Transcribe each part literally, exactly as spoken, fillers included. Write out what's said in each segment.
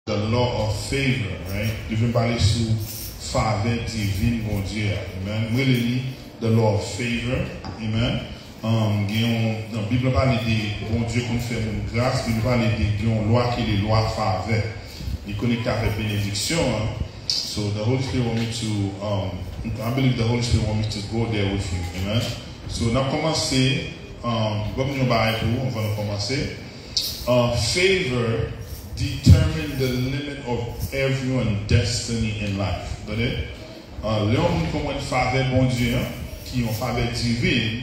The law of favor, right? Li vin pale sou favè divin Bondye a. Amen. Mwen rele li the law of favor. Amen. Um, gen yon, nan Bib la pale de Bondye konn fè moun gras, Bib la pale de gen yon lwa ki le lwa favè. Li konekte avèk benediksyon an. So the Holy Spirit want me to, um, I believe the Holy Spirit want me to go there with you. Amen. So n ap kòmanse, um, ban m yon bagay pou ou anvan nou kòmanse. Uh, favor determine the limit of everyone destiny in life. Tande? Uh, lè yon moun konprann favè Bondye an, ki yon favè divin,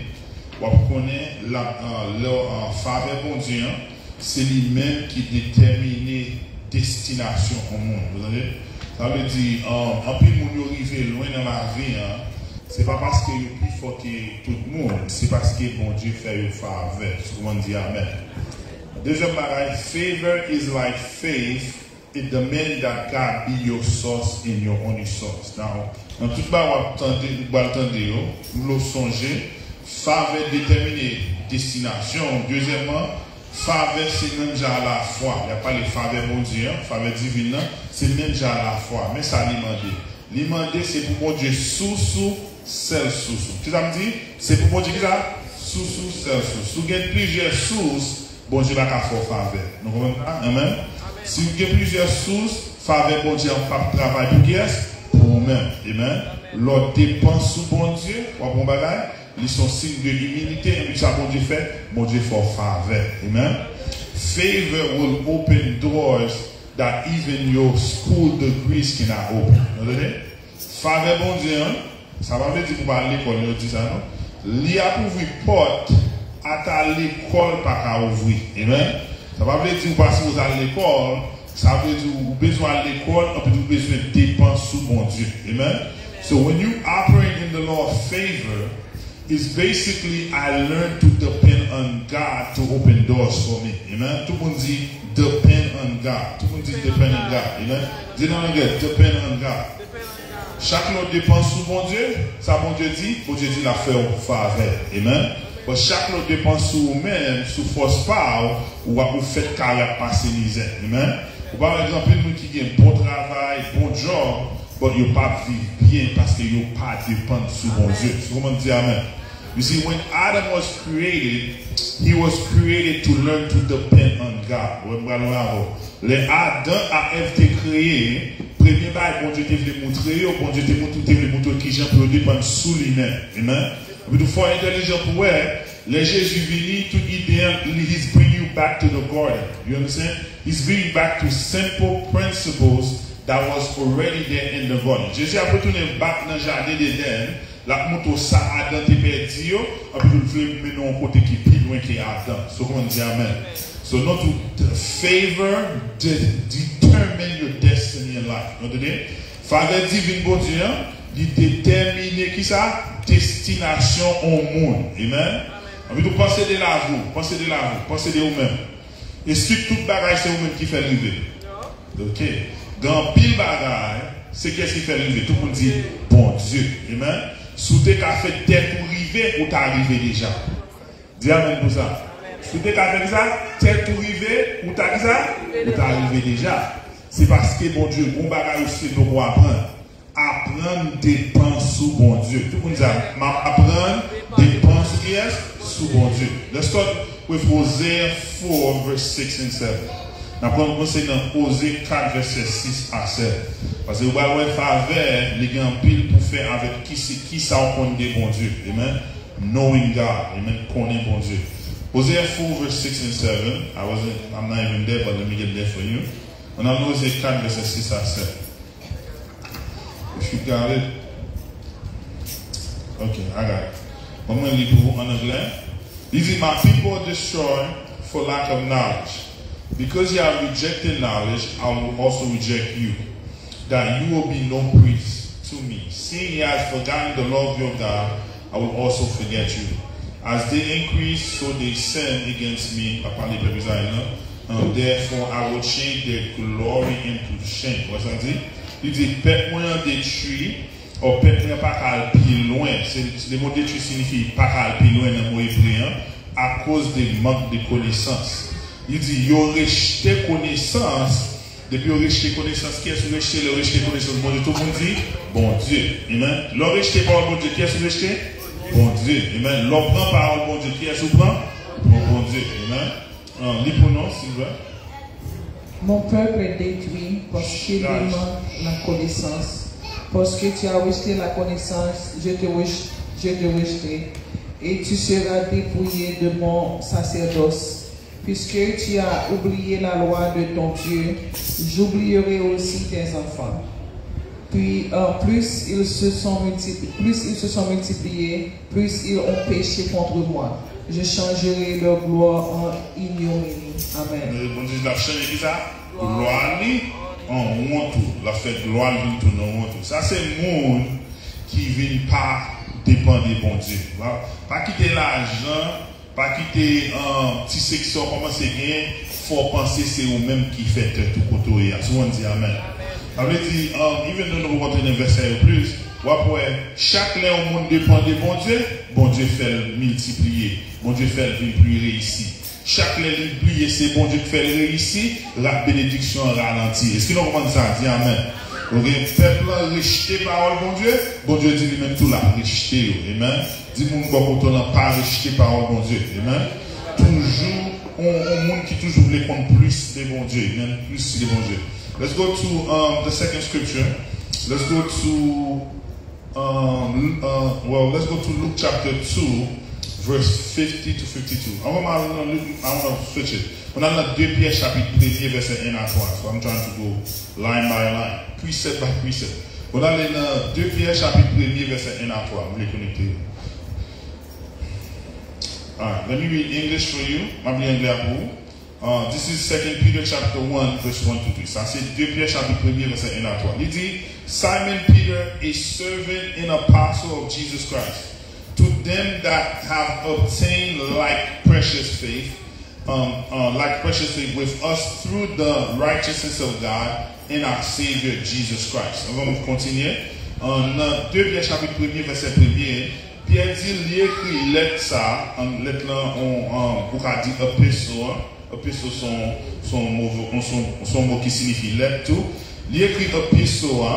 w ap konnen la, uh, lè, uh, favè Bondye an, se li menm ki detèmine destinasyon yon moun. Ou tande? Sa vle di, uh, anpil moun yo rive lwen nan lavi an, se pa paske yo pi fò ke tout moun, se paske Bondye fè yo favè. Si w konprann, di amèn. Dezyèm bagay, favor is like faith, it demand that God be your source and your only source. Now, nan tout bagay w ap tande, ou pral tande yo, m vle w sonje, favè detèmine destinasyon w. Dezyèmman, favè se menm jan a lafwa. Y ap pale favè Bondye an, favè divin nan, se menm jan a lafwa. Men sa li mande. Li mande se pou Bondye sous ou, sèl sous ou. Kisa m di? Se pou Bondye kisa? Sous ou, sèl sous. Si w gen plizyè sous, Bondye pa ka fè w favè. Nou konprann sa? Amen. Si w gen plizyè sous, favè Bondye an p ap travay pou kiyès? Pou ou menm. Amen. Lè w depann sou Bondye, w ap yon bagay, li se yon siy de imilite. Epi sa Bondye fè? Bondye fè w favè. Amen. Favor will open doors that even your school degrees cannot open. Nou tande? Favè Bondye an, sa pa vle di pou pa al lekòl, yo di sa non. Li ap ouvri pòt ata lekòl pa ka ouvri. Amen. Sa pa vle di ou pa sipoze al lekòl, sa vle di ou bezwen al lekòl, anpi ou bezwen depann sou Bondye. Amen. So when you operate in the law of favor, it's basically I learned to depend on God to open doors for me. Amen. Tout moun di depend on God. Tout moun di depend on God. Amen. Di nan anglè, depend on God. Chak lè w depann sou Bondye, sa Bondye di? Bondye di l ap fè w favè. Amen. But chak lè w depann sou ou menm, sou fòs pa w, w ap ou fèt kare ap pase mizè. Amen. Ou pa wè gen anpil moun ki gen bon travay, bon djòb, but yo p ap viv byen paske yo pa depann sou Bondye. Si w konprann, di amèn. You see, when Adam was created, he was created to learn to depend on God. Wè, m pral wè avè w. Lè Adan ak Èv te kreye, premye bagay Bondye te vle moutre yo, Bondye te moutre, te vle moutre yo kijan pou yo depann sou li menm. Amen. Epi tou fò entèlijan pou wè, lè Jezi vini, tout ide an, he's bring you back to the garden. You understand? He's bring you back to simple principles that was already there in the garden. Jezi ap retounen back nan jaden Edenn, l ap montre w sa Adan te pèdi yo, anpi l vle mennen w yon kote ki pi lwen ke Adan. So, kòman di amèn? So, nou tou, the favor de- determine your destiny in life. Nou tande? Favè divin Bondye an, li detèmine kisa? Destinasyon yon moun. Amen? Anpi tou, panse de lavi w, panse de lavi w, panse de ou menm. Èske tout bagay se ou menm ki fè l rive? Ok. Gen anpil bagay, se kiyès ki fè l rive? Tout moun di, Bondye. Amen. Si w te ka fè tèt ou rive, ou ta rive deja. Di amèn pou sa. Si w te ka fè kisa? Tèt ou rive, ou ta kisa? Ou ta rive deja. Se paske Bondye, gon bagay ou se poko aprann. Aprann depann sou Bondye. Tout moun di sa, m ap aprann depann sou kiyès? Sou Bondye. Let's start with Hosea four verse six and seven. N ap kòmanse nan Oze kat vèsè sis a sèt. Paske ou pral wè favè, li gen anpil pou fè avèk ki se, kisa w konn de Bondye. Amen. Knowing God. Amen. Konnen Bondye. Hosea four verse six and seven. I wasn't, I'm not even there, but let me get there for you. Ann al nan Oze kat vèsè sis a sèt. If you got it. Ok, I got it. Ban mwen li pou ou an anglè. Li di, "My people are destroyed for lack of knowledge. Because you have rejected knowledge, I will also reject you, that you will be no priest to me. Seeing you have forgotten the law of your God, I will also forget you. As they increase, so they sin against me." L ap pale pèp Izrayèl lan. Um, "Therefore, I will change their glory into shame." Wè sa di? Li di, "Pèp mwen an detwi, o pèp mwen an pa ka al pi lwen." Se, le mo detwi siyifi pa ka al pi lwen nan mo ebre an, akoz de mank de konesans. Li di, yo rejte konesans, Depi yo rejte konesans, kiyès ou rejte? Lè yo rejte konesans Bondye, tout moun di, Bondye. Amen. Lè w rejte pawòl Bondye, kiyès ou rejte? Bondye. Amen. Lè w pran pawòl Bondye, kiyès ou pran? Ou pran Bondye. Amen. Ah, li pou nou, silvouplè. Mon peuple est détruit parce qu'il lui manque la connaissance. Parce que tu as rejeté la connaissance, je te, rej- je te rejeterai, et tu seras dépouillé de mon sacerdoce. Puisque tu as oublié la loi de ton Dieu, j'oublierai aussi tes enfants. Puis, euh, plus ils se sont multipli- plus ils se sont multipliés, plus ils ont péché contre moi. Je changerai leur gloire en ignominie. Amen. Bondye l ap chanje ki sa? Glwa li an wont ou. L ap fè glwa l vin tounen wont ou. Sa se moun ki vin pa depann de Bondye. Pa, pa kite lajan, pa kite um, ti seksyon w kòmanse genyen, fè w panse se ou menm ki fè tèt ou kote w ye a. Si w konn di amèn. Sa vle di, um, even though nou poko antre nan vèsè yo plis, w ap wè, chak lè yon moun depann de Bondye, Bondye fè l miltipliye, Bondye fè l vin pli reyisi. Chak lè li bliye se Bondye k fè l reyisi, rap benediksyon an ralanti. Èske nou konprann sa? Di amèn. Ok, pèp lan rejte pawòl Bondye, Bondye di li menm tou l ap rejte yo. Amen. Di moun bò kote w lan pa rejte pawòl Bondye. Amen. Toujou, on, on moun ki toujou vle konn plis de Bondye. Amen. Plis de Bondye. Let's go to um, the second scripture. Let's go to um, uh, well, let's go to Luke chapter two, verse fifty to fifty-two. Avan m al nan Lik, I wanna switch it. Mwen al nan de Pyè chapit premye vèsè en a twa. So I'm trying to go line by line, precept by precept. Mwen ale nan de Pyè chapit premye vèsè en a twa. M vle konekte. Alright, let me read English for you. M ap li anglè a pou ou. Uh, this is Second Peter chapter one, verse one to three. Sa se de Pyè chapit premye vèsè en a twa. Li di, Simon Peter, a servant and apostle of Jesus Christ, to them that have obtained like precious faith, um, uh, like precious faith with us through the righteousness of God and our Savior Jesus Christ. Anvan m kontinye, uh, nan de Pyè chapit premye vèsè premye, Pyè di li ekri lèt sa, an, lèt lan, on, an, ou ka di episo a. Episo se yon, se yon mo, se yon, se yon mo ki siyifi lèt tou. Li ekri episo a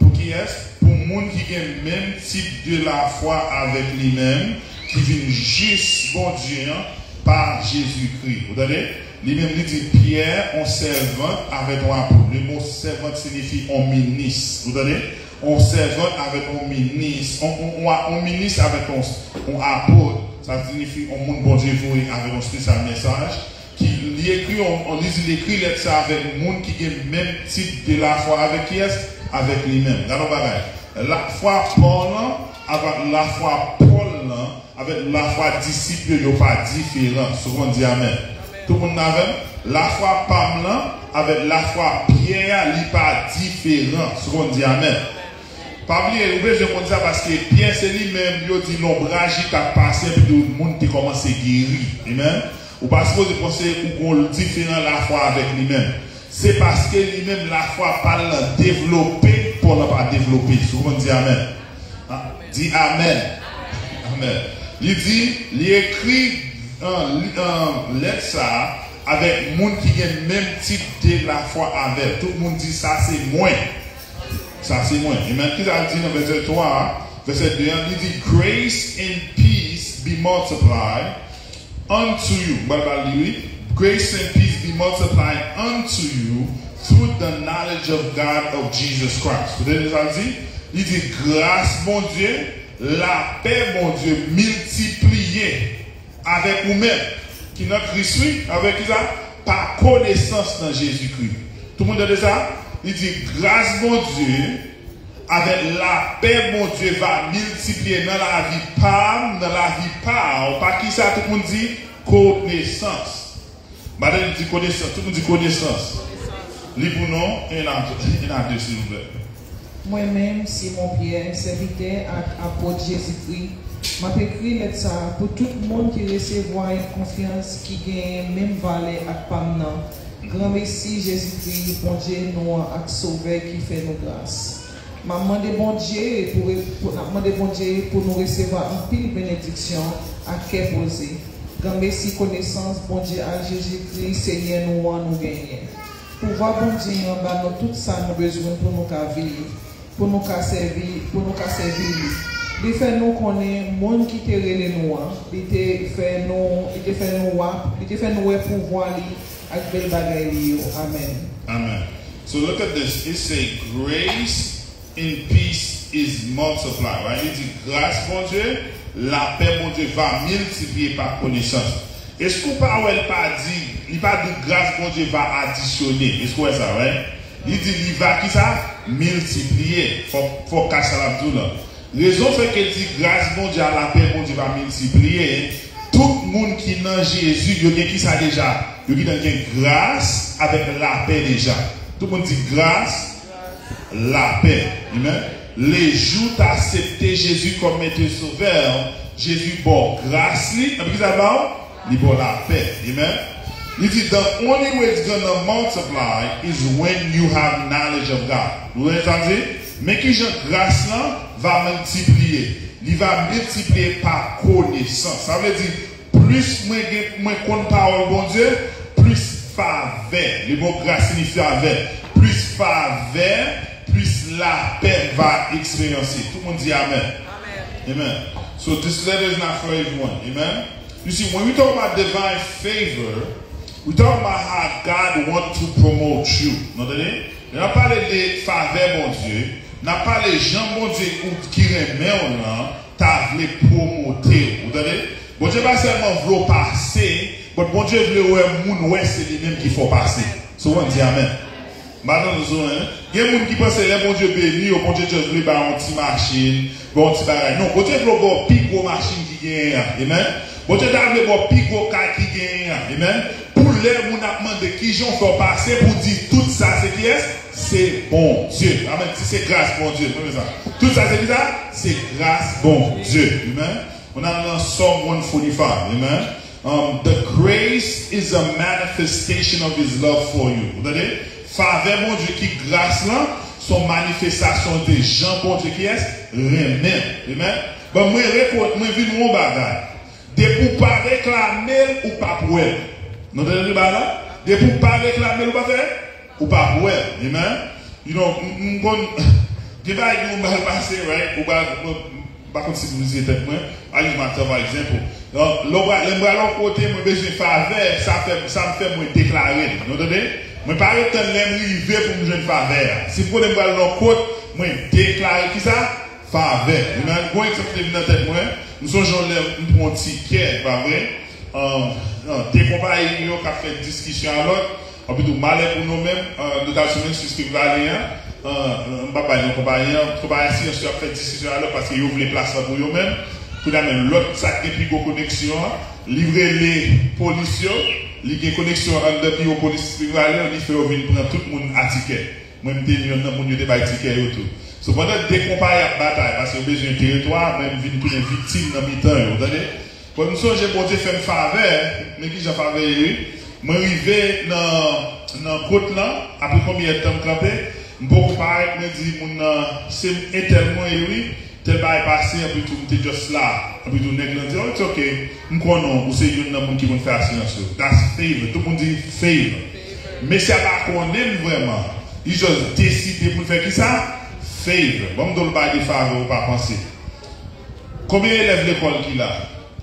pou kiyès? Pou moun ki gen menm tip de lafwa avèk li menm, ki vin jis Bondye an pa Jezikri. Ou tande? Li menm li di Pyè, on sèvant avèk on apot. Le mo sèvant siyifi on minis. Ou tande? On sèvant avèk on minis. On, on, on, on minis avèk on, on apot. Sa siyifi on moun Bondye voye avèk on espesyal mesaj. Ki li ekri, on, on, li di li ekri lèt sa avèk moun ki gen menm tip de lafwa avèk kiyès? Avèk li menm. Gade yon bagay. Lafwa Pòl lan avèk lafwa Pòl lan avèk lafwa disip yo, yo pa diferan. Si w konn di amèn. Tout moun avè m? Lafwa pa m lan avèk lafwa Pyè a, li pa diferan. Si w konn di amèn. Pa bliye, ou bezwen konn sa paske Pyè se li menm, yo di lonbraj li t ap pase, epi tou moun te kòmanse geri. Amen. Ou pa sipoze panse ou gon diferan lafwa avèk li menm. Se paske li menm lafwa pa l lan devlope, Pòl lan pa devlope. Si w konn di amèn. Ah, di amèn. Amèn. Li di, li ekri an, li, an, lèt sa a avèk moun ki gen menm tip de lafwa avè l. Tout moun di, sa se mwen. Sa se mwen. Amen. Kisa l di nan vèsè twa a? Vèsè de a, li di, Grace and peace be multiplied unto you. M pral ba l li, wi. Grace and peace be multiplied unto you through the knowledge of God of Jesus Christ. Ou tande sa l di? Li di, gras Bondye, lapè Bondye miltipliye avèk ou menm, ki nan Kris, wi, avèk ki sa? Pa konesans nan Jezikri. Tout moun tande sa? Li di, gras Bondye avèk lapè Bondye va miltipliye nan lavi pa m, nan lavi pa w. Pa kisa? Tout moun di, konesans. Madanm di konesans, tout moun di konesans. Li pou nou, en a, en a de, silvouplè. Mwen menm, Simon Pyè, sèvitè ak apot Jezikri, m ap ekri lèt sa a pou tout moun ki resevwa yon konfyans ki genyen menm valè ak pa m nan. Granmesi Jezikri, Bondye nou an ak Sovè ki fè nou gras. M ap mande Bondye pou, pou, n ap mande Bondye pou nou resevwa anpil benediksyon ak kè poze. Granmesi konesans Bondye ak Jezikri, Senyè nou an, nou genyen. Pouvwa Bondye an ba nou tout sa nou bezwen pou nou ka viv, pou nou ka sèvi, pou nou ka sèvi li. Li fè nou konnen moun ki te rele nou an, li te fè nou, li te fè nou wè, li te fè nou wè pouvwa li ak bèl bagay li yo. Amèn. Amen. So look at this. It say grace and peace is multiply, right? Li di gras Bondye, lapè Bondye va miltipliye pa konesans. Èske w pa wè l pa di, li pa di gras Bondye va adisyone? Èske w wè sa, right? Li di li va ki sa? Miltipliye. Fò fò w kach sa l ap di w lan. Rezon fè ke l di gras Bondye a lapè Bondye va miltipliye, tout moun ki nan Jezi, yo gen ki sa deja? Yo gentan gen gras avèk lapè deja. Tout moun di gras, lapè. Amen. Lejou w t aksepte Jezi kòm Mèt e Sovè, Jezi ba w gras li, epi ki sa l ba w? Li ba w lapè. Amen. Li di, the only way it's gonna multiply is when you have knowledge of God. Ou wè sa m di? Men ki jan gras lan va miltipliye. Li va miltipliye pa konesans. Sa vle di, plis mwen gen, mwen konn pawòl Bondye, plis favè. Le mo gras siyifi favè. Plis favè, plis lapè m va eksperyanse. Tout moun di amen. Amen. So this letter is not for everyone. Amen. You see, when we talk about divine favor, we talk about how God want to promote you. Nou tande? Lè n ap pale de favè Bondye, n ap pale jan Bondye ou ki renmen w lan ta vle pwomote w. Ou tande? Bondye pa sèlman vle w pase, but Bondye vle wè moun wè se li menm ki fè w pase. So w konn di amen. M pa tande sou, hein? Gen moun ki panse lè Bondye beni yo, Bondye just vle ba yon ti machin, ba yon ti bagay. Non, Bondye vle ba w pi gwo machin ki genyen an. Amen. Bondye ta vle ba w pi gwo kay ki genyen an. Amen. Pou lè moun ap mande kijan w fè w pase, pou di tout sa se kiyès? Se Bondye. Amen. Di se gras Bondye. Mwen sa. Tout sa se ki sa? Se gras Bondye. Amen. Mwen al nan Psalm one forty-five. Amen. Um, the grace is a manifestation of his love for you. Ou tande? Favè Bondye ki gras lan, se yon manifestasyon de jan Bondye kiyès? Renmen. Amen. Bon, mwen rekont, mwen vin yon bagay. Depi w pa reklame l, ou p ap wè l. Nou tande bagay la? Depi w pa reklame l, ou pa fè? Ou p ap wè l. Amen. You know, m konn gen bagay ki ou mal pase, right? Ou pa, m pa konn si m vize tèt mwen. I use myself for example. Lè m pral yon kote, mwen bezwen favè, sa fè, sa m fè mwen deklare l. Nou tande? Mwen pa ret tann lè m rive pou m jwenn favè a. Si m konnen m pral yon kot, mwen deklare ki sa? Favè. Amen. Gon egzanp ki te vin nan tèt mwen. M sonje yon lè m pran yon tikè, pa vre? An, an, de konpayi yo k ap fè diskisyon a lòt, anpi tou malè pou nou menm, an, nou t al sou Main Street Spring Valley an, an, an, m p ap bay non konpayi an, konpayi asirans yo ap fè diskisyon a lòt paske yo vle plas lan pou yo menm. Kounye a menm, lòt sa k gen pi gwo koneksyon an, li rele polis yo, li gen koneksyon anndan biwo polis Spring Valley an, li fè yo vin pran tout moun a tikè. Mwen m te youn nan moun yo te bay tikè yo tou. So pandan de konpayi ap batay, paske yo bezwen teritwa, mwen m vin tounen viktim nan mitan yo, tande? Bon, m sonje Bondye fè m favè, men kijan favè ye wi. Mwen rive nan, nan kot lan, apre konbyen èdtan m kanpe, m poko parèt, mwen di moun nan, se entèl mwen ye wi, tèl bagay pase, anpi tou m te just la, anpi tou nèg lan di, oh, it's ok, m konnen w, ou se youn nan moun ki konn fè asirans yo. That's favor. Tout moun di favor. Mesye a pa konnen m vrèman. Li just deside pou l fè kisa? Favor. Bon, m di w l bay de favè ou pa panse. Konbyen elèv lekòl ki la?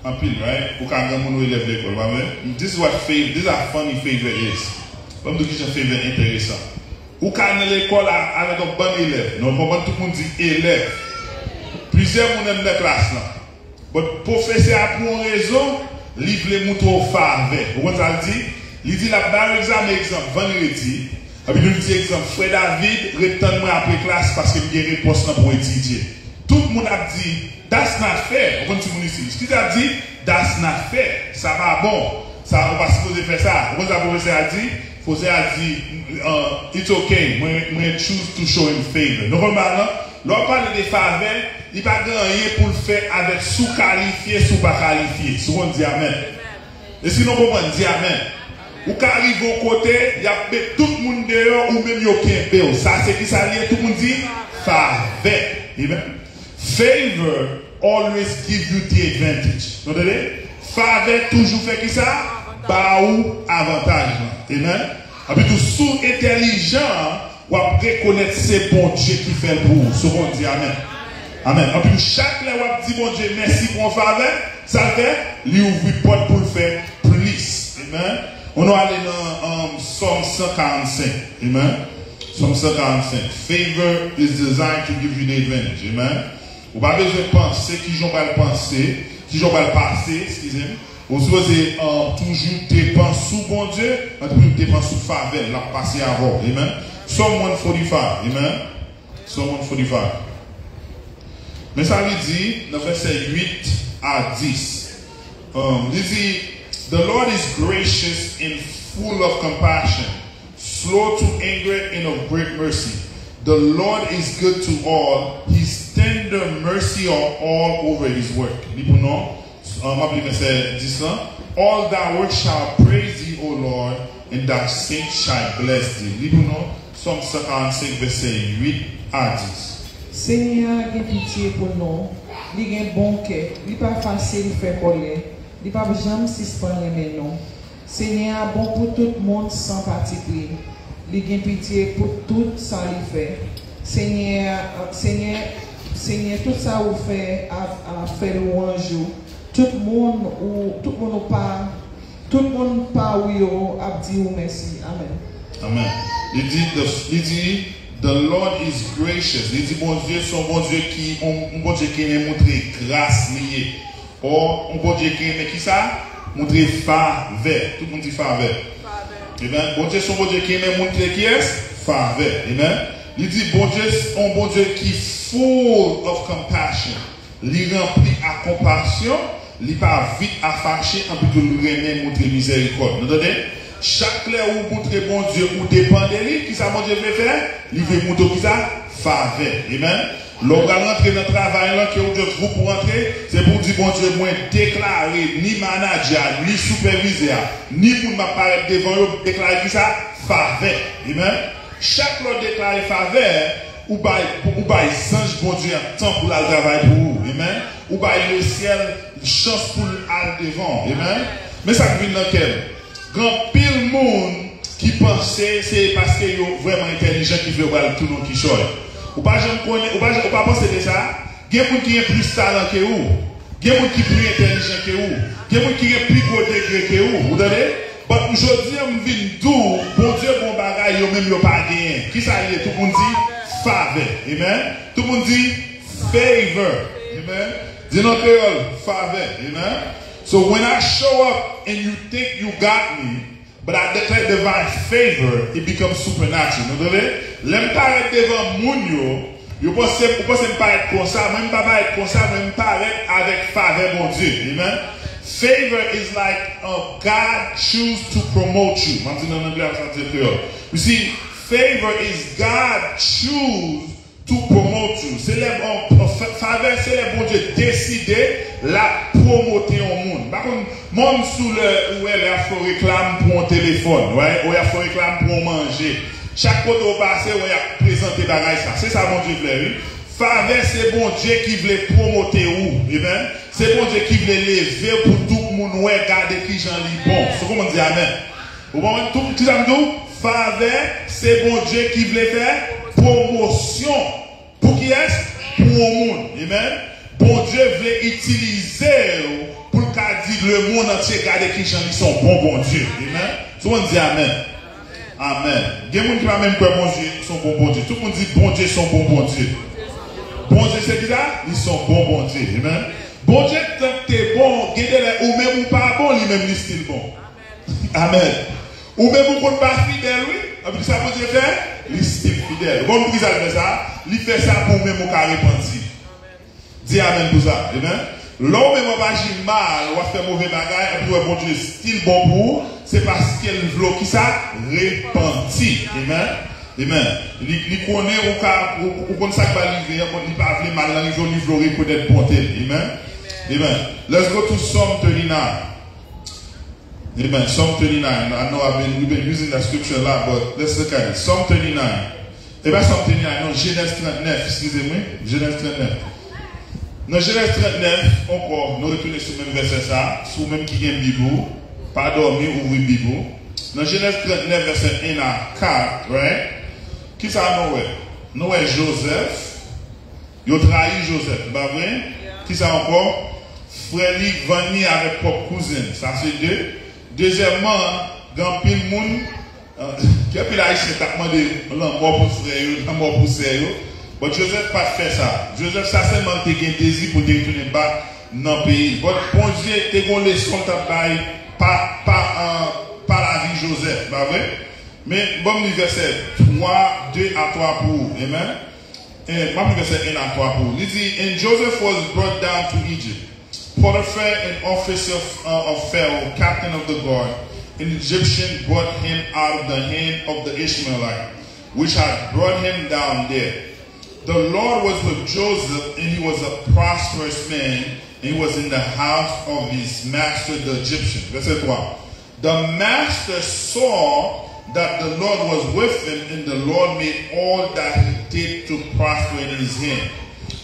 Anpil, right? Ou ka granmoun ou elèv lekòl, pa vre? This is what favor, this is how funny favor is. Bon, m di w kijan favor enteresan. Ou ka nan lekòl a, avèk yon bann elèv. Nou konprann tout moun di elèv. Plizyè moun anndan klas lan. But pwofesè a pou yon rezon, li vle moutre w favè. Ou konn sa l di? Li di l ap ba yo egzamen, egzanp, vandredi. Epi li di egzanp, frè David, ret tann mwen apre klas paske m gen repons lan pou w etidye. Tout moun ap di, that's not fair. Ou konn timoun isi, ki sa ap di, that's not fair. Sa pa bon. Sa, ou pa sipoze fè sa. Ou konn sa pwofesè a di? Pwofesè a di, uh, it's ok. Mwen, mwen choose to show him favor. Nou konn bagay lan? Lè w ap pale de favè, li pa gen anyen pou l fè avèk si w kalifye, si w pa kalifye. Si w konn di amèn. E si nou konprann, di amèn. Ou ka rive yon kote, y ap met tout moun deyò, ou menm yo kenbe w. Sa se ki sa l ye? Tout moun di, favè. Amen. Favor always give you the advantage. Nou tande? Favè toujou fè ki sa? Ba ou avantaj lan. Amen. Anpi tou, si w entèlijan, w ap rekonèt se Bondye ki fè l pou ou. Si w konn di amèn. Amèn. Anpi tou, chak lè w ap di Bondye mèsi pou yon favè, sa l fè, li ouvri pòt pou l fè plis. Amen. Ann nou ale nan um, Sòm san karannsenk. Amen. Sòm san karannsenk. Favor is designed to give you the advantage. Amen. Ou pa bezwen panse kijan w pral panse, kijan w pral pase, eskize m. Ou sipoze um, toujou depann sou Bondye, ann toujou depann sou favè l, l ap pase avè w. Amen. Psalm one forty-five. Amen. Psalm one forty-five. Men sa li di nan vèsè uit a dis. Um, li di, "The Lord is gracious and full of compassion, slow to anger and of great mercy. The Lord is good to all. His tender mercy are all over his work." Li pou nou, uh, m ap li vèsè dis lan. "All thy works shall praise thee, O Lord, and thy saints shall bless thee." Li pou nou, Sòm san karannsenk, vèsè uit a dis. Senyè a gen pitye pou nou. Li gen bon kè. Li pa fasil fè kòlè. Li p ap janm sispann renmen nou. Senyè a bon pou tout moun san patipri. Li gen pitye pou tout sa li fè. Senyè a, Senyè, Senyè, tout sa ou fè ap, ap fè lwanj ou. Tout moun ou, tout moun ou pa, tout moun pa ou yo ap di ou mèsi. Amèn. Amèn. Li di, the, li di, "The Lord is gracious." Li di, Bondye se yon Bondye ki, yon, yon Bondye ki renmen montre gras li ye. Ò, yon Bondye ki renmen ki sa? Montre favè. Tout moun di favè. Amen. Bondye se yon Bondye ki renmen montre kiyès? Favè. Amen. Li di, Bondye se yon Bondye ki full of compassion. Li ranpli ak konpasyon, li pa vit a fache, anpi tou li renmen montre mizèrikòd. Nou tande? Chak lè ou montre Bondye ou depann de li, ki sa Bondye vle fè? Li vle montre w ki sa? Favè. Amen. Lè w pral rantre nan travay lan, ke ou just voup ou rantre, se pou w di, Bondye, mwen deklare ni manadjè a, ni sipèvizè a, ni moun m ap parèt devan yo, m deklare ki sa? Favè. Amen. Chak lè w deklare favè, ou bay, ou bay zanj Bondye an tan pou l al travay pou ou. Amen. Ou bay lesyèl chans pou l al devan w. Amen. Men sa k vin nan kè m. Gen anpil moun ki panse se paske yo vrèman entèlijan ki fè yo pral tounen yon kichòy. Ou pa janm konnen, ou pa, ou pa panse de sa? Gen moun ki gen plis talan ke ou. Gen moun ki pi entèlijan ke ou. Gen moun ki gen pi gwo degre ke ou. Ou tande? But jodi a, m vin di w, Bondye gen yon bagay yo menm yo pa genyen. Ki sa l ye? Tout moun di favè. Amen. Tout moun di favor. Amen. Di nan kreyòl, favè. Amen. So when I show up and you think you got me, but I declare divine favor, it becomes supernatural. Nou tande? Lè m parèt devan moun yo, yo panse, ou panse m parèt konsa, mwen m pa parèt konsa, mwen m parèt avèk favè Bondye. Amen. Favor is like uh, God choose to promote you. M ap di nan anglè, m ap di an kreyòl. You see, favor is God choose to promote you. Se lè, bon, fa- favè, se lè Bondye deside l ap pwomote yon moun. M pa konn, mwen, m sou lè ou wè lè y ap fè reklam pou yon telefòn, right? Ou y ap fè reklam pou yon manje. Chak kote ou pase, ou y ap prezante bagay sa. Se sa Bondye vle, wi. Favè, se Bondye ki vle pwomote ou. Amen. Se Bondye ki vle leve w pou tout moun wè, gade kijan li bon. Se kòman di amèn? Ou konprann tout ki sa m di w? Favè, se Bondye ki vle fè pwomosyon. Pou kiyès? Pou yon moun. Amen. Bondye vle itilize w pou l ka di lemonn antye gade kijan li se yon bon Bondye. Amen. Tout moun di amèn. Amèn. Gen moun ki pa menm kwè Bondye se yon bon Bondye. Tout moun di Bondye se yon bon Bondye. Bondye se ki sa? Li se yon bon Bondye. Amen. Bondye tank te bon, gen de lè ou menm ou pa bon, li menm li still bon. Amèn. Ou menm ou konn pa fidèl, wi. Anpi sa Bondye fè? Li still fidèl. Ou konn poukisa l fè sa? Li fè sa pou ou menm ou ka repanti. Di amèn pou sa. Amen. Lè ou menm w ap aji mal, w ap fè move bagay, anpi w wè Bondye still bon pou ou, se paske l vle w ki sa? Repanti. Amen. Amen. Li, li konnen ou ka, ou, ou konn sa k pral rive an, bon, li pa vle mal lan rive w, li vle w rekonèt bonte l. Amen. Amen. Let's go to Psalm thirty-nine. Amen. Psalm thirty-nine. I know I've been, we've been using that scripture a lot, but let's look at it. Psalm thirty-nine. E pa Psalm thirty-nine, non, Jenèz trannèf, eskize mwen. Jenèz trannèf. Nan Jenèz trannèf, ankò, nou retounen sou menm vèsè sa. Si w menm ki gen Bib ou, pa dòmi, ouvri Bib ou. Nan Jenèz trannèf, vèsè en a kat, right? Kisa nou wè? Nou wè Jozèf. Yo trayi Jozèf, pa vre? Kisa ankò? Frè li vann li avèk pwòp kouzen. Sa se de. Dezyèmman, gen anpil moun, gen anpil Ayisyen k ap mande lanmò pou frè yo, lanmò pou sè yo. But Jozèf pa t fè sa. Jozèf sa sèlman l te gen dezi pou l te retounen bak nan peyi l. But Bondye te gen yon leson l t ap bay pa, pa, uh, pa lavi Jozèf, pa vre? Men, ban m li vèsè twa, de a twa pou ou. Amen. Eh, m ap li vèsè en a twa pou ou. Li di, "And Joseph was brought down to Egypt. Potiphar, an officer of, uh, of Pharaoh, captain of the guard, an Egyptian, brought him out of the hand of the Ishmaelite, which had brought him down there. The Lord was with Joseph, and he was a prosperous man, and he was in the house of his master, the Egyptian." Vèsè twa. "The master saw that the Lord was with him, and the Lord made all that he did to prosper in his hand.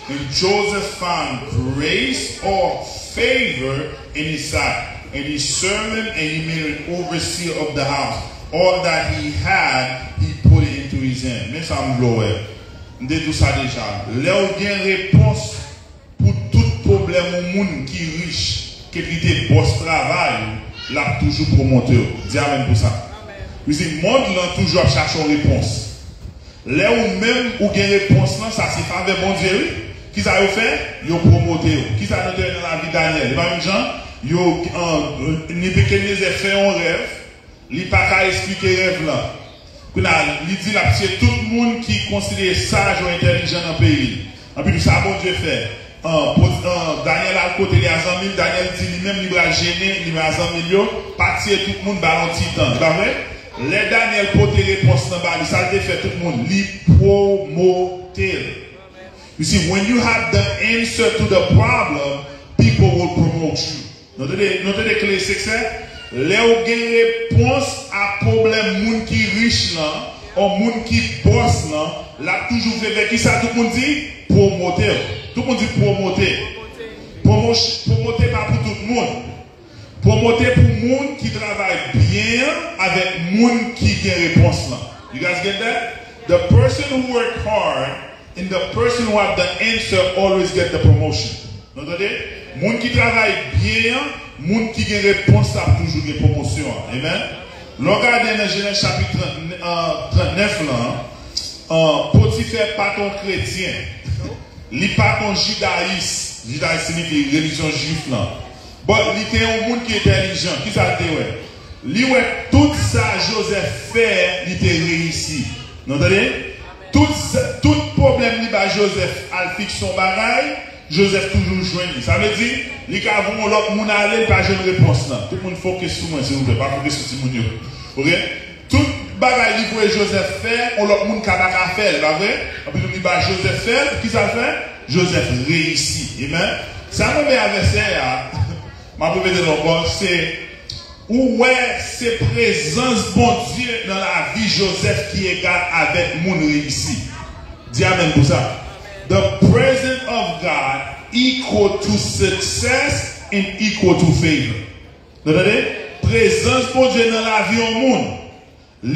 And Joseph found grace or favor in his sight. And he served him, and he made an overseer of the house. All that he had, he put it into his hand." Men sa m vle w wè. M te di w sa deja. Lè w gen repons pou tout pwoblèm yon moun ki rich, ke li te bòs travay ou, l ap toujou pwomote w. Di amèn pou sa. Wi, se mond lan toujou ap chache yon repons. Lè ou menm ou gen repons lan, sa se favè Bondye, wi. Kisa yo fè? Yo pwomote w. Kisa nou te wè nan lavi Danyèl? E pa menm jan, yo, an, Nebikadnezè fè yon rèv, li pa ka esplike rèv lan. Kounye a, li di l ap tiye tout moun ki konsidere saj ou entèlijan nan peyi l. Anpi tou, sa Bondye fè? An, Danyèl al kote li a zanmi l, Danyèl di li menm li pral jennen, li menm a zanmi l yo, pa tiye tout moun, ba l yon ti tan. E pa vre? Lè Danyèl pote repons lan ba li, sa l te fè tout moun? Li pwomote l. You see, when you have the answer to the problem, people will promote you. Nou tande, nou tande kle siksè? Lè w gen repons a pwoblèm moun ki rich lan, ou moun ki bòs lan, l ap toujou vle fè kisa tout moun di? Pwomote w. Tout moun di pwomote. Pwomo-, pwomote pa pou tout moun. Pwomote pou moun ki travay byen an avèk moun ki gen repons lan. You guys get that? The person who work hard and the person who have the answer always get the promotion. Nou tande? Moun ki travay byen an, moun ki gen repons la ap toujou gen pwomosyon an. Amen? Lè w gade nan Jenèz chapit trant, euh, trannèf lan, euh, Potifè pa t yon kretyen. Li pa t yon jidayis. Jidayis siyifi relijyon jwif lan. But li te yon moun ki entèlijan. Kisa l te wè? Li wè tout sa Jozèf fè, li te reyisi. Nou tande? Tout sa, tout pwoblèm li ba Jozèf al fikse yon bagay, Jozèf toujou jwenn li. Sa vle di, li ka voye yon lòt moun ale, li pa jwenn repons lan. Tout moun fokis sou mwen, silvouplè. Pa fokis sou timoun yo. Oke? Tout bagay li voye Jozèf fè, yon lòt moun ka pa ka fè l, pa vre? Anpi tou li ba Jozèf fè l, kisa l fè? Jozèf reyisi. Amen. Sa mwen renmen avè sè a, m ap repete l ankò, se ou wè se prezans Bondye nan lavi Jozèf ki egal avèk moun reyisi. Di amèn pou sa. The presence of God equal to success and equal to favor. Nou tande? Prezans Bondye nan lavi yon moun,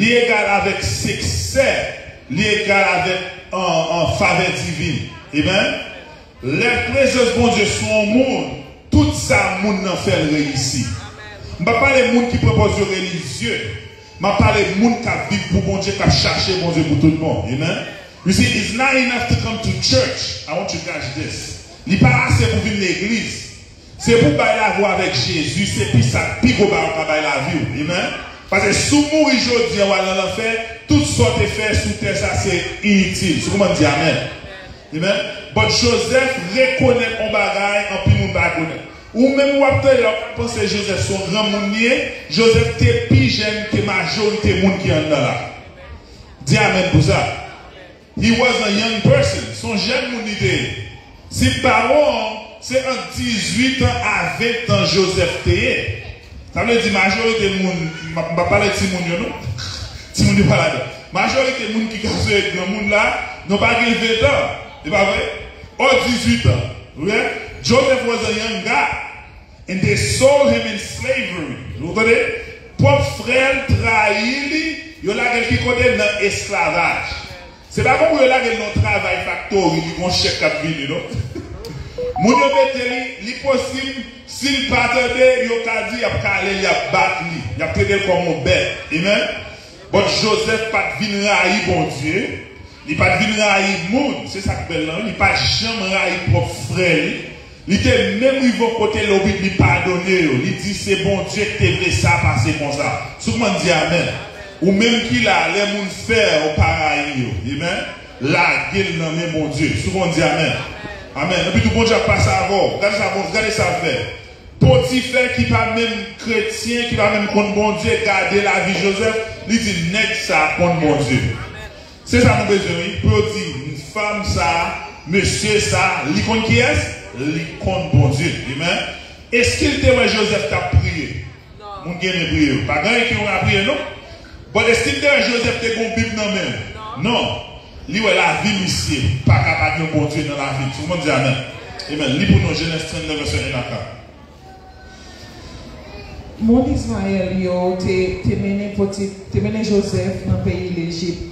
li egal avèk siksè, li egal avèk, an, an, favè divin. Amen? Lè prezans Bondye sou yon moun, tout sa moun nan fè l reyisi. M pa pale moun ki pran pòz yo relijye. M ap pale moun k ap viv pou Bondye, k ap chache Bondye pou tout bon. Amen? You see, it's not enough to come to church. I want you to catch this. Li pa ase pou vin legliz. Se pou bay lavi w avèk Jezi, se pi sa k pi gwo bagay w ka bay lavi w. Amen. Paske si w mouri jodi a, w al nan lanfè, tout sa w te fè sou tè sa se initil. Si w konprann, di amèn. Amen. But Jozèf rekonèt yon bagay anpil moun pa rekonèt. Ou menm w ap tande la, w ap panse Jozèf se yon granmoun li ye. Jozèf te pi jèn ke majorite moun ki anndan la. Di amèn pou sa. He was a young person. Se yon jèn moun li te ye. Si m pa wrong, se ant dizuit an a ven an Jozèf te ye. Sa vle di majorite moun, m ap, m ap pale timoun yo non. Timoun yo pa ladan. Majorite moun ki ka sere granmoun la, nou pa gen ven an. E pa vre? Or dizuit an. Oke? Joseph was a young guy. And they sold him in slavery. Ou tande? Pwòp frè l trayi li, yo lage l ki kote? Nan esklavaj. Se pa konpou yo lage l nan yon travay faktori, li gon chèk k ap vini, non. Moun yo mete li, li posib, si l pa tande, yo ka di y ap kale l, y ap bat li, y ap trete l kòm yon bèt. Amen. But Joseph pa t vin rayi Bondye, li pa t vin rayi moun, se sa k bèl lan, li pa t janm rayi pwòp frè li. Li te menm rive yon kote lè li padone yo. Li di se Bondye ki te vle sa pase konsa. Si w konprann di amèn. Ou menm ki la, lè moun fè w pa rayi yo. Amen. Lage l nan men Bondye. Si w konprann di amèn. Amèn. Epi tou Bondye ap pase avè w. Gade sa, bon, gade sa l fè. Potifè ki pa menm kretyen, ki pa menm konn Bondye, gade lavi Joseph, li di nèg sa konn Bondye. Se sa nou bezwen, wi. Pou yo di, fanm sa, mesye sa, li konn kiyès? Li konn Bondye. Amen. Èske l te wè Joseph t ap priye? Moun ki renmen priye yo. Pa gen anyen ki yo ka priye, non. Bon, èske l te wè Joseph te gen yon Bib nan men l? Non. Li wè lavi misye. Pa ka pa gen yon Bondye nan lavi l. Tout moun di amèn. Amen. Li pou nou, Jenèz trannde, vèsè en a kat. Moun Izrayèl yo te, te mennen Poti-, te mennen Jozèf nan peyi Lejip.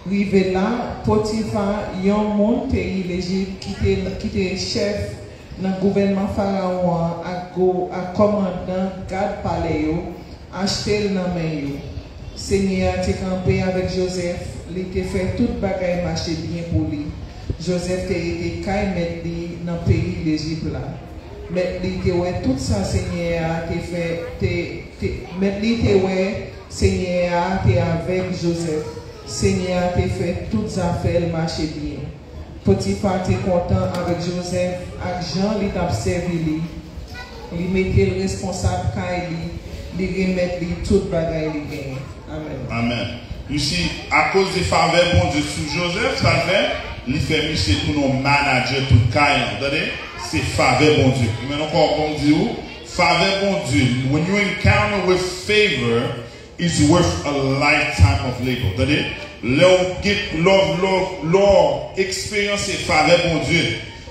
Rive la, Potifa, yon moun peyi Lejip ki te, ki te chèf nan gouvènman Farawon an ak gwo, ak kòmandan gad palè yo, achte l nan men yo. Senyè a te kanpe avèk Jozèf, li te fè tout bagay mache byen pou li. Jozèf te rete kay mèt li nan peyi Lejip la. Mèt li te wè tout sa Senyè a te fè, te, te, mèt li te wè Senyè a te avèk Jozèf. Senyè a te fè tout zafè l mache byen. Potifa te kontan avèk Jozèf ak jan li t ap sèvi li. Li mete l responsab kay li, li remèt li tout bagay li genyen. Amèn. Amèn. You see, akoz de favè Bondye sou Jozèf, sa fè, li fè misye tounen yon manadjè tout kay lan. Tande? Se favè Bondye. Ou menm ankò, bon, m di ou, favè Bondye, when you encounter with favor, is worth a lifetime of labor. Tande? Lè w gen, lè w, lè w, lè w eksperyanse favè Bondye,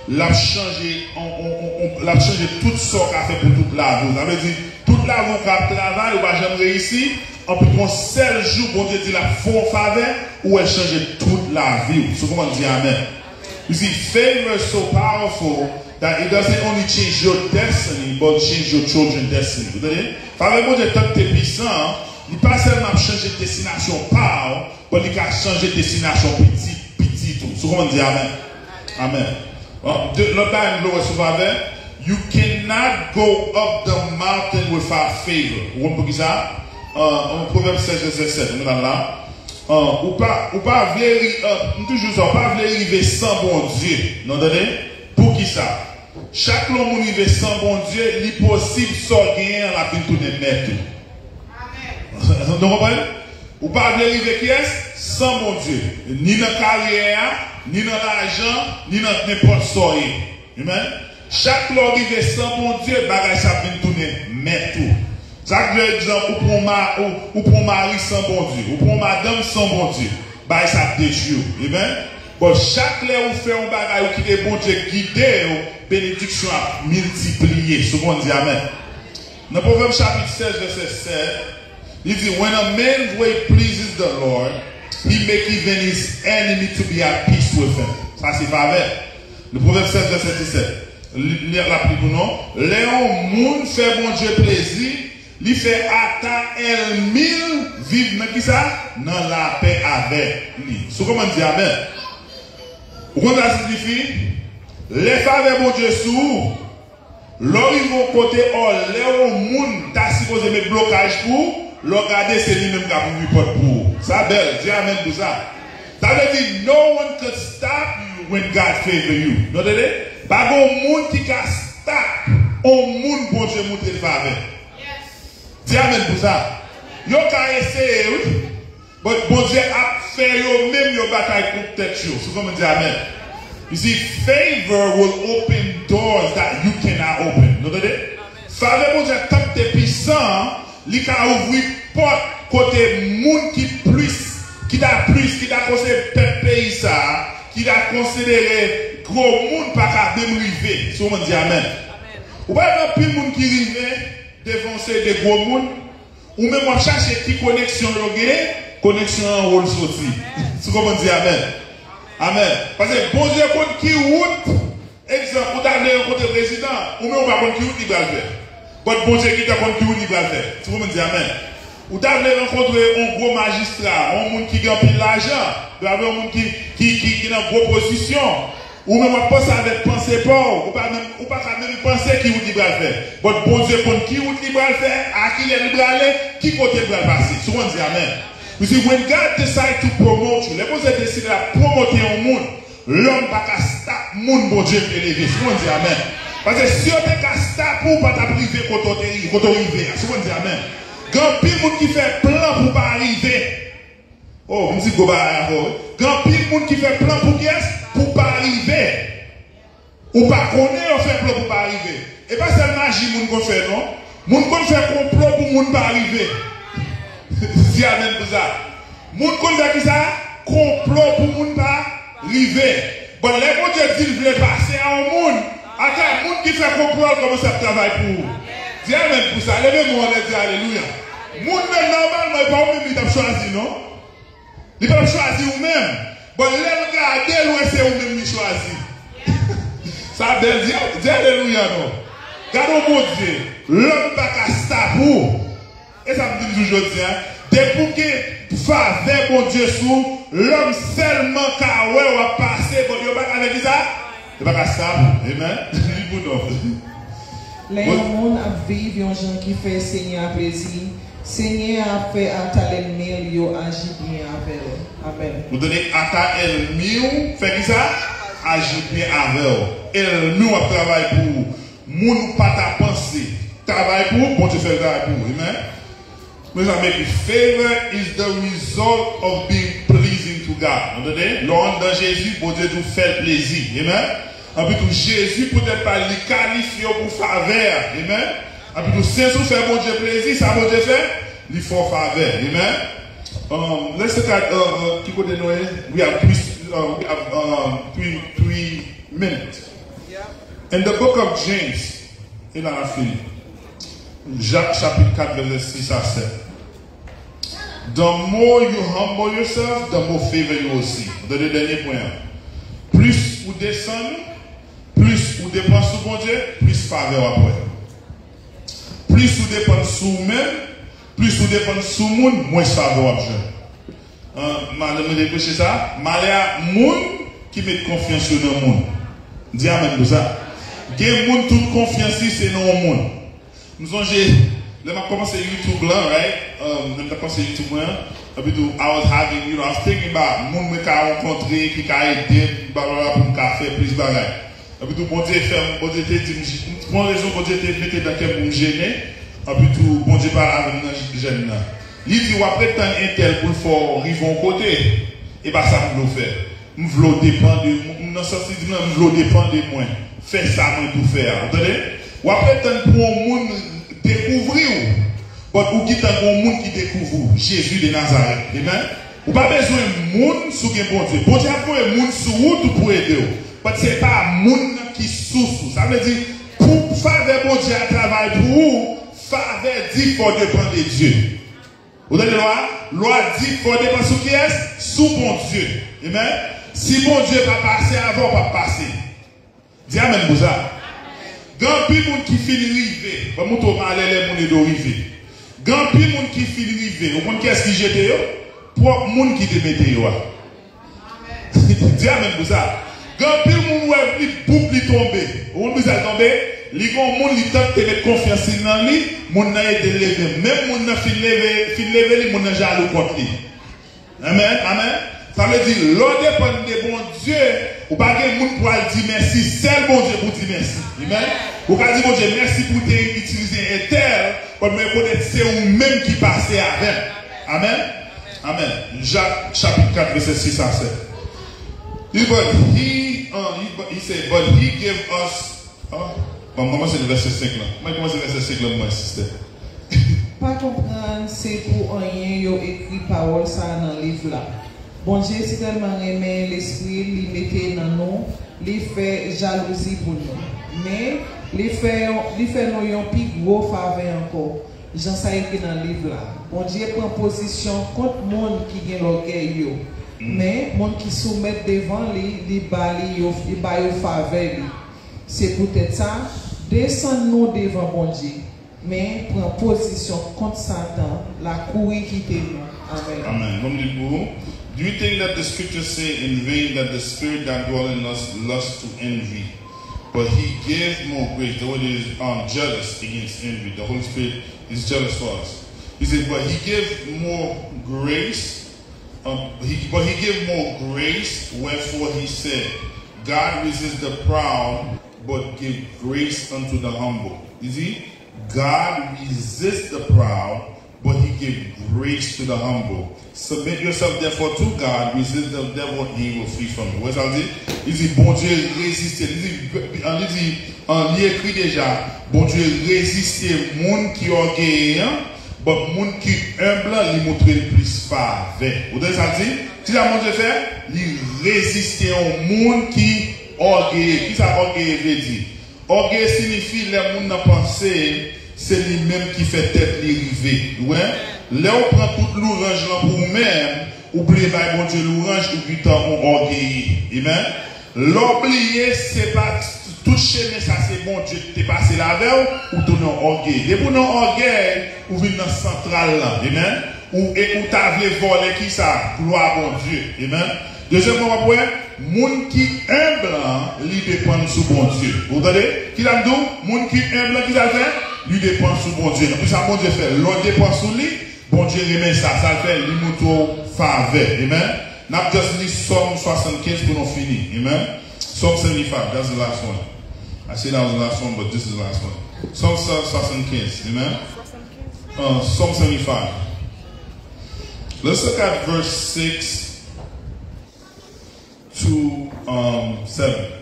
l ap chanje, on, on, on, on, l ap chanje tout sa w ka fè pou tout lavi w. Sa vle di, tout lavi w ka ap travay, ou pa janm reyisi, anpi yon sèl jou, Bondye di l ap fè w yon favè, ou wè l chanje tout lavi w. Si w konprann, di amèn. You see, favor is so powerful that it doesn't only change your destiny, but change your children's destiny. Ou tande? Favè Bondye tank te pwisan, li pa sèlman ap chanje destinasyon pa w, but li ka chanje destinasyon pitit, pitit ou. Si w konprann di amèn. Amèn. Bon, de, lòt bagay m vle wè sou favè, you cannot go up the mountain without favor. Ou konn poukisa? An, an Pwovèb sèz vèsè sèt, nou al la. An, ou pa, ou pa vle ri-, an, m toujou di sa, ou pa vle rive san Bondye. Nou tande? Poukisa? Chak lè yon moun rive san Bondye, li posib sa w genyen an ap vin tounen mèt ou. Nou konprann? Ou pa vle rive kiyès? San Bondye. Ni nan karyè a, ni nan lajan, ni nan nenpòt sa w ye. Amen. Chak lè w rive san Bondye, bagay sa ap vin tounen mèt ou. Sa k fè egzanp, ou pran ma-, ou, ou pran mari san Bondye, ou pran madanm san Bondye, bagay sa ap detwi w. Amen. Bon, chak lè ou fè yon bagay, ou kite Bondye gide w, benediksyon ap miltipliye. Si w konn di amèn. Nan Pwovèb chapit sèz, vèsè sèt, li di, when a man's way pleases the Lord, he make even his enemy to be at peace with him. Sa se favè. Nan Pwovèb sèz, vèsè disèt, li, li, l ap li pou nou. Lè yon moun fè Bondye plezi, li fè ata ènmi l viv nan kisa? Nan lapè avèk li. Si w konprann di amèn. Ou konn sa siyifi? Lè favè Bondye sou ou, lè w rive yon kote, ò, lè yon moun ta sipoze met blokaj pou ou, lè w gade, se li menm k ap ouvri pòt pou ou. Sa bèl, di amèn pou sa. Sa vle di, no one could stop you when God favor you. Nou tande? Pa gen yon moun ki ka stop yon moun Bondye montre l favè. Di amèn pou sa. Yo ka eseye, wi. But Bondye ap fè yo menm yo batay kont tèt yo. Si w konprann di amèn. You see, favor will open doors that you cannot open. Nou tande? Favè Bondye tank te pwisan, li ka ouvri pòt kote moun ki plis, ki ta plis, ki ta konsidere pèp peyi sa a, ki ta konsidere gwo moun pa ka menm rive. Si w konprann di amèn. Ou pa wè anpil moun ki rive devan yon seri de gwo moun, Ou menm w ap chache ki koneksyon yo genyen, koneksyon an wo l soti. Si w konprann, di amèn. Amèn. Paske Bondye konn ki wout, egzanp, ou ta vle rankontre prezidan, ou menm ou pa konn ki wout li pral fè. But Bondye gentan konn ki wout li pral fè. Si w konprann, di amèn. Ou ta vle rankontre yon gwo majistra, yon moun ki gen anpil lajan, ou ta vle yon moun ki, ki, ki, ki nan gwo pozisyon. Ou menm w ap panse avèk panse pa w, ou pa menm, ou pa ka menm panse ki wout li pral fè. But Bondye konn ki wout li pral fè, a kilè li prale, ki kote li pral pase. Si w konn, di amèn. You see, when God decide to promote you, lè Bondye deside l ap pwomote yon moun, lòm pa ka stop moun Bondye vle leve. Si w konn, di amèn. Paske si yo te ka stop ou, ou pa t ap rive kote w te ri-, kote w rive a. Si w konn, di amèn. Gen anpil moun ki fè plan pou pa rive. Oh, m di gwo bagay avè w wi. Gen anpil moun ki fè plan pou kiyès? Pou pa rive. Ou pa konnen yo fè plan pou pa rive. E pa sèl maji moun konn fè non. Moun konn fè konplo pou moun pa rive. Di amèn pou sa. Moun konn fè kisa? Konplo pou moun pa rive. Bon, lè Bondye di l vle pase a yon moun, ata moun ki fè konplo al kòmanse ap travay pou ou. Di amèn pou sa. Leve men w anlè, di alelouya. Moun nan nòmalman e pa ou menm li t ap chwazi non. Li p ap chwazi ou menm. Bon, lè l gade l wè se ou menm li chwazi. Sa bèl, di, di alelouya non. Gade yon Bondye, lòm pa ka stop ou. E sa m di m toujou di a, depi w gen favè Bondye sou w, lòm sèlman ka wè w ap pase, bon, yo pa ka fè kisa? Yo pa ka stop ou. Amen. Li pou nou. Lè yon moun ap viv yon jan ki fè Senyè a plezi, Senyè a ap fè ata lènmi l yo aji byen avè l. Amèn. Ou tande, ata ènmi w fè kisa? Aji byen avè w. Ènmi w ap travay pou ou. Moun ou pa ta panse travay pou ou, Bondye fè l travay pou ou. Amen. Mezanmi, favor is the result of being pleasing to God. Ou tande? Lè w anndan Jezi, Bondye di w fè l plezi. Amen. Anpi tou, Jezi poutèt pa l, li kalifye w pou favè a. Amen. Anpi tou, sens ou fè Bondye plezi, sa Bondye fè, li fè w favè. Amen. Um, let's look at, uh, uh, ki kote nou ye? We have three, uh, we have, um, three, three minutes. In the book of James, e la n ap fini. Jak chapit kat, vèsè sis a sèt. The more you humble yourself, the more favor you will see. Ou tande dènye pwen an. Plis ou desann ou, plis ou depann sou Bondye, plis favè w ap wè. Plis ou depann sou ou menm, plis ou depann sou moun, mwens favè w ap jwenn. An, malè, mwen te preche sa, malè a moun ki met konfyans yo nan moun. Di amèn pou sa. Gen moun tout konfyans li se nan yon moun. M sonje, lè m ap kòmanse YouTube lan, right? Um, lè m t ap kòmanse YouTube mwen an, epi tou, I was having, you know, I was thinking about moun mwen ka rankontre, ki ka ede m, blablabla, pou m ka fè plis bagay. Epi tou, Bondye fè m, Bondye te di m, j-, m, pou yon rezon, Bondye te mete nan kè m pou m jene, epi tou, Bondye pale avè m nan jèn nan. Li di, w ap ret tann entèl pou l fè w rive yon kote, e pa sa m vle w fè. M vle w depann de mwen. M nan sans li di m lan, m vle w depann de mwen. Fè sa mwen pou fè a. Ou tande? W ap ret tann pou yon moun dekouvri w. But ou gentan gen yon moun ki dekouvri w. Jezi de Nazarèt. Amen? Ou pa bezwen moun si w gen Bondye. Bondye ap voye moun sou wout ou pou ede w. But se pa moun nan ki sous ou. Sa vle di, pou favè Bondye a travay pou ou, favè di fò depann de Dye. Ou tande lwa? Lwa di fò depann sou kiyès? Sou Bondye. Amen. Si Bondye pa pase avè w, w p ap pase. Di amèn pou sa. Gen anpil moun ki fin rive. Ban m montre w malè lè moun ede w rive. Gen anpil moun ki fin rive. Ou konn kiyès ki jete yo? Pwòp moun ki te mete yo a. Di amèn pou sa. Gen anpil moun wè li boup li tonbe. Ou konn poukisa l tonbe? Li gen yon moun li tann te met konfyans li nan li, moun nan ede l leve. Menm moun nan fin leve, fin leve li, moun nan jalou kont li. Amen, amen. Sa vle di, lè w depann de Bondye, ou pa gen moun pou al di mèsi, sèl Bondye pou di mèsi. Amen. Ou ka di Bondye mèsi pou w te itilize entèl, but mwen rekonèt se ou menm ki pase avè m. Amen. Amen. Jak chapit kat, vèsè sis a sèt. He, but he, uh, he, but he said, but he gave us, uh, bon, m kòmanse nan vèsè senk lan. Mwen kòmanse vèsè senk lan, mwen, sistè. Pa konprann se pou anyen yo ekri pawòl sa a nan liv la. Bondye sitèlman renmen lespri li mete nan nou, li fè jalouzi pou nou. Men, li fè, li fè nou yon pi gwo favè ankò. Jan sa ekri nan liv la, Bondye pran pozisyon kont moun ki gen lògèy yo, men moun ki soumèt devan li, li ba li yo, li ba yo favè li. Se poutèt sa, desann nou devan Bondye, men pran pozisyon kont Satan, l a kouri kite nou. Amèn. Amen. Bon, m li pou ou. Do you think that the scriptures say in vain that the spirit that dwell in us lust to envy? But he gave more grace. The word is um, jealous against envy. The Holy Spirit is jealous for us. He said, but he gave more grace. Um, he, but he gave more grace. Wherefore he said, God resists the proud, but give grace unto the humble. You see, God resists the proud, but he give grace to the humble. Submit yourself therefore to God, resist the devil, and he will flee from you. Wè sa l di? Li di, Bondye reziste. Li di, an, li di, an, li ekri deja, Bondye reziste moun ki ògeye an, but moun ki enb lan, li montre l plis favè. Ou tande sa l di? Kisa Bondye fè? Li reziste yon moun ki ògeye. Kisa ògeye vle di? Ògeye siyifi lè moun nan panse se li menm ki fè tèt li rive. Ou wè? Lè w pran tout louranj lan pou ou menm, ou bliye bay Bondye louranj, ou gentan yon ògeye. Amen. Lè w bliye, se pa tout chemen sa se Bondye ki te pase l avè w, ou tounen yon ògeye. Depi w nan ògèy, ou vin nan santral lan. Amen. Ou, e ou ta vle vòlè kisa? Glwa Bondye. Amen. Dezyèmman, w ap wè, moun ki enb lan, li depann sou Bondye. Ou tande? Kisa m di w? Moun ki enb lan, kisa l fè? Li depann sou Bondye. Nan kisa Bondye fè? Lè w depann sou li, Bondye renmen sa. Sa l fè? Li montre w favè. Amen. N ap just li Sòm swasannkenz pou nou fini. Amen. Psalm seventy-five, that's the last one. I say that was the last one, but this is the last one. Psalm swasannkèz, amen. Uh, Psalm seventy-five. Let's look at verse six to um, seven.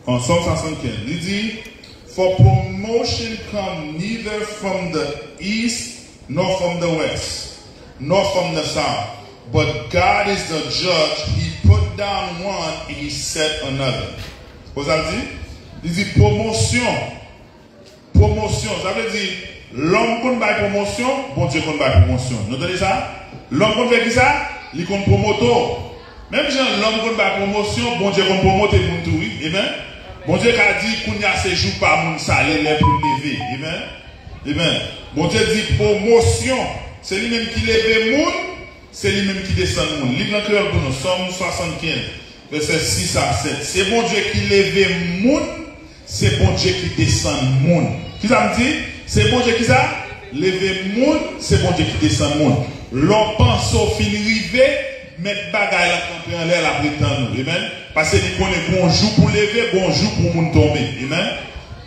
Uh, Psalm swasannkèz. Li di, for promotion come neither from the east nor from the west, nor from the south. But God is the judge. He put down one and he set another. Wè sa l di? Li di pwomosyon. Pwomosyon. Sa vle di, lòm konn bay pwomosyon, Bondye konn bay pwomosyon. Nou tande sa? Lòm konn fè kisa? Li konn pwomote w. Menm jan lòm konn bay pwomosyon, Bondye konn pwomote moun tou, wi. Amen. Bondye ka di, kounye a se jou pa moun sa, lè lè pou l leve. Amen. Amen. Bondye di pwomosyon. Se li menm ki leve moun, se li menm ki desann moun. Li pran kreyòl pou nou. Sòm swasannkèz, vèsè sis a sèt. Se Bondye ki leve moun, se Bondye ki desann moun. Kisa m di? Se Bondye kisa? Leve moun, se Bondye ki desann moun. Lè w panse w fin rive, mèt bagay la kanpe anlè l ap ret tann ou. Amen. Paske li konnen gon jou pou leve, gon jou pou moun tonbe. Amen.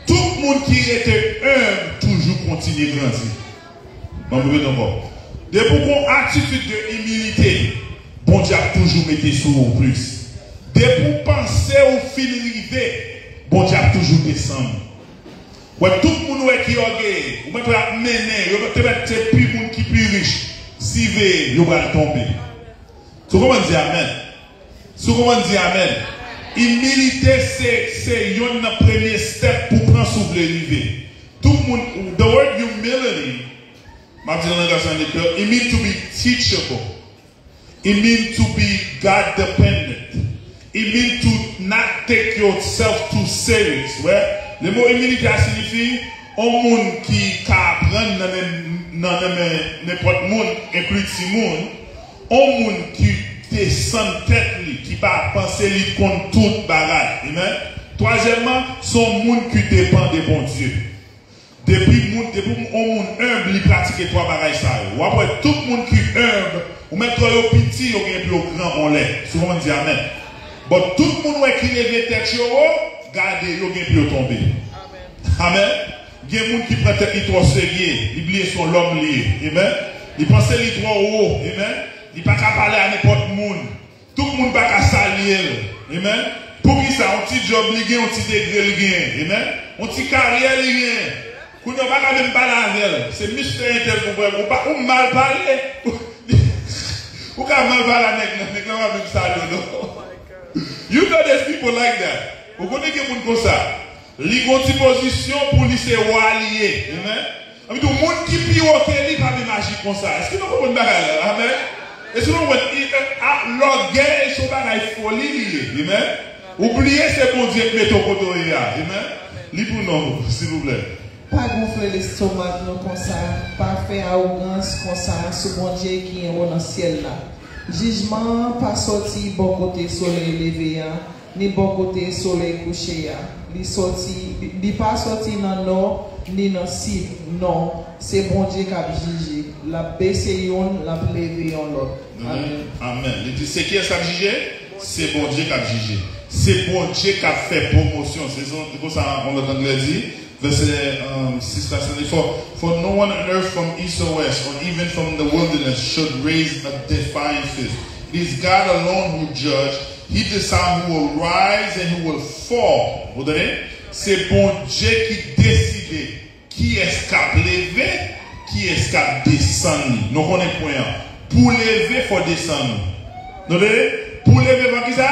Tout moun ki rete enb toujou kontinye grandi. Ban m repete ankò. Depi w gon atitid de imilite, Bondye ap toujou mete sou ou plis. Depi w panse ou fin rive, Bondye ap toujou desann ou. Wè, tout moun wè ki ògeye, ou mèt wè ap mennen, yo te mèt se pi moun ki pi rich, siveye, yo pral tonbe. Si w konprann di amèn. Si w konprann di amèn. Imilite se, se yonn nan premye step pou pran si w vle rive. Tout moun, the word humility, m ap di nan langaj sa an kreyòl, it mean to be teachable. It mean to be God dependent. It mean to not take yourself too serious. Wè, le mo imilite a siyifi yon moun ki ka aprann nan men, nan, nan men nenpòt moun, enkli timoun. Yon moun ki desann tèt li, ki pa panse li konn tout bagay. Amen. Twazyèmman, se yon moun ki depann de Bondye. Depi moun, depi yon moun enb, li pratike twa bagay sa yo. W ap wè tout moun ki enb, ou mèt twò yo piti, yo gen pye yo gran anlè. Si w konprann di amèn. But tout moun wè ki leve tèt yo wo, gade, yo gen pye yo tonbe. Amèn. Gen moun ki pran tèt li twò serye, li bliye se yon lòm li ye. Amen. Li panse li twò wo. Amen. Li pa ka pale a nenpòt moun. Tout moun pa ka salye l. Amen. Poukisa? Yon ti djòb li gen, yon ti degre li gen. Amen. Yon ti karyè li gen. Kounye a w pa ka menm pale avè l. Se mistè entèl pou vrè. Ou pa, ou mal pale. Ou ka mal pale a nèg lan. Nèg lan pa menm salye w non. You know there's people like that. Ou konnen gen moun konsa. Li gon ti pozisyon pou li se wa li ye. Amen. Ann di w, moun ki pi wo ke li pa menm aji konsa. Èske nou konprann bagay la? Amèn. Èske nou konprann? I- a- Lògèy se yon bagay foli li ye. Amèn. Ou bliye se Bondye k mete w kote w ye a. Amèn. Li pou non, silvouplè. Pa gonfle lestomak nou konsa, pa fè awogans konsa sou Bondye ki anwo nan syèl la. Jijman an pa sòti bò kote solèy leve a, ni bò kote solèy kouche a. Li sòti, li, li pa sòti nan nò ni nan sid. Non, se Bondye k ap jije. L ap bese youn, l ap leve yon lòt. Amèn. Amèn. Li di, se kiyès k ap jije? Se Bondye k ap jije. Se Bondye k ap fè pwomosyon. Se sa, se konsa yon lòt anglè di, vèsè, um, sis la, se li, for, for no one on earth from east or west, or even from the wilderness, should raise a defiant fist. It is God alone who judge. He decides who will rise and who will fall. Ou tande? Se Bondye ki deside kiyès k ap leve, kiyès k ap desann li. Nou konnen pwen an. Pou leve, fò desann ou. Nou tande? Pou leve, fò kisa?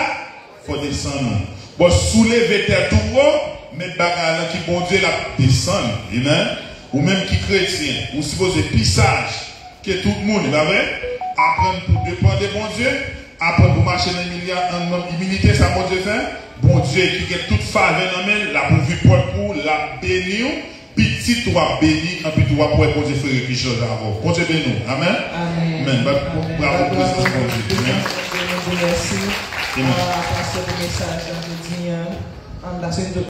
Fò desann ou. Bon, si w leve tèt ou wo, men bagay lan ki Bondye l ap desann. Amèn. Ou menm ki kretyen, ou sipoze pi saj ke tout moun, e pa vre? Aprann pou depann de Bondye, aprann pou mache nan imilya-, nan, nan imilite, sa Bondye fè. Bondye ki gen tout favè nan men l, l ap ouvri pòt pou ou, l ap beni w, pitit ou ap beni, anpi tou w ap wè Bondye fè revizyon avè w. Bondye beni w. Amèn. Amèn. Amèn. Bat bravo pou prezans Bondye. Amèn. Bondye, mèsi. Amèn. Ah, pastè, pou mesaj la jodi an. An, la semaine